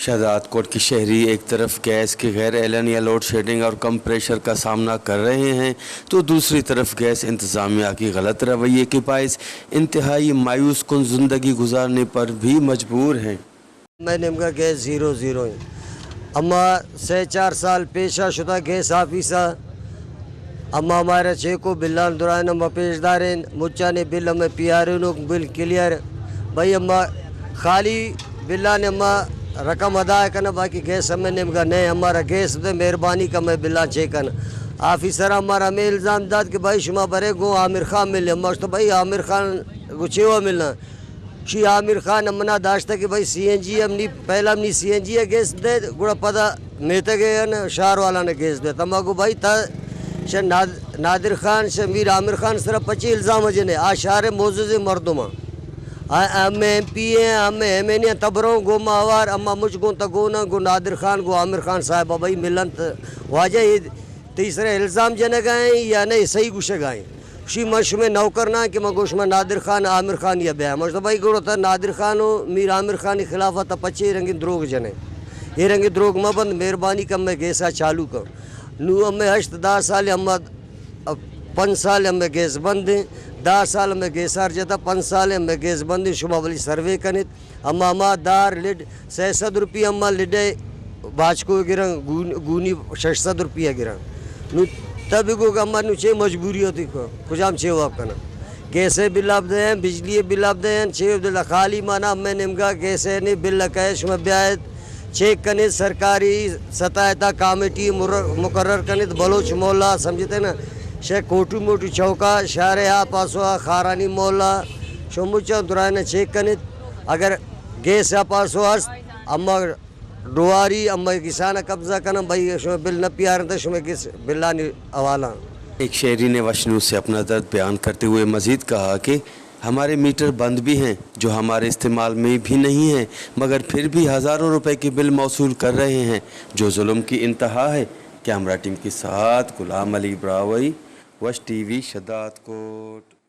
شہداد کوٹ کے شہری ایک طرف گیس کے غیر اعلانیہ لوڈ شیڈنگ اور کم پریشر کا سامنا کر رہے ہیں، تو دوسری طرف گیس انتظامیہ کی غلط رویے کے باعث انتہائی مایوس کن زندگی گزارنے پر بھی مجبور ہیں۔ مئے نیمگا گیس زیرو زیرو ایں۔ اما سے چار سال پیشا شتا گیس آفیسا، اما ہمارا چیکو بلان درائن اما پیش دارین، مچانے بل ہمیں پیارینو، بل کلیئر۔ بھئی اما خالی بلان اما رقم ادا کنا، باقی گیس ہمیں نیمگا نئے، ہمارا گیس دے، مہربانی کا ہمیں بلان چیک کنا۔ آفیسر ہمارا ہمیں الزام دات کہ بھئی شما برے گو عامر خان ملے، اما تو بھئی عامر خان گو چیوا ملنا؟ شی عامر خان امنا داشتہ کہ بھئی سی این جی ہم نی، پہلا ہم نی سی این جی ہے گیس دے، گڑا پدا میتگ ہے نا شہر والا نے گیس دے۔ تما گو بھئی تا شہ ناد-، نادر خان، شہ میر عامر خان سرا پچے الزام جنے، آ شہر معزز مردم آ۔ آ ہم ایم پی ہیں، ہم ایم این اے ہیں، تبروں گو ما آوار، اما مچ گون تا گونا، گو نادر خان، گو عامر خان صاحب، بھئی ملن تا واجہ یہ تئی سرا الزام جنگا ہیں یا نہیں صحیح گوشگا ہیں؟ شی من شمے نوکر نہ کہ من گوش من نادر خان عامر خان یا بیا۔ من تو بھائی گڑو تا نادر خان و میر عامر خان خلاف تا پچے رنگی دروگ جنے۔ یہ رنگی دروگ ما بند، مہربانی کم میں گیسا چالو کن۔ نو ہمیں ہشت دہ سال ہم، پنچ سال ہمیں گیس بند ہیں، دہ سال ہمیں گیسار جتا، پنچ سال ہمیں گیس بند ہیں، شما بلی سروے کنیت۔ اما ہما دار لڈ سئے سد روپیہ، اما لڈے باچکو گرن، گون-، گونی شش سد روپیہ گرن۔ نو تب گو کہ اما نو چے مجبوری ہوتی کو، کجام چے واب کنا؟ گیسے بل آپ دے ہیں، بجلی بل آپ دے ہیں، چے بل خالی مانا ہمیں نمگا گیسے نے بل کہے شما بیایت، چیک کنے سرکاری سطح تا کمیٹی مر-، مقرر کنے تو بلوچ مولا سمجھتے نا، شے کوٹو موٹو چوکا، شارے آ پاسو آ خارانی مولا، شموچا درائنا چیک کنے۔ اگر گیس ء پاسو است، اما ڈواری، اما کسان قبضہ کنن، بھئی شما بل نہ پیارن تو شما گیس بلانی حوالہ۔ ایک شہری نے وشنو سے اپنا درد بیان کرتے ہوئے مزید کہا کہ ہمارے میٹر بند بھی ہیں، جو ہمارے استعمال میں بھی نہیں ہیں، مگر پھر بھی ہزاروں روپے کے بل موصول کر رہے ہیں، جو ظلم کی انتہا ہے۔ کیمرہ ٹیم کے ساتھ غلام علی براہوئی، وش ٹی وی، شہداد کوٹ۔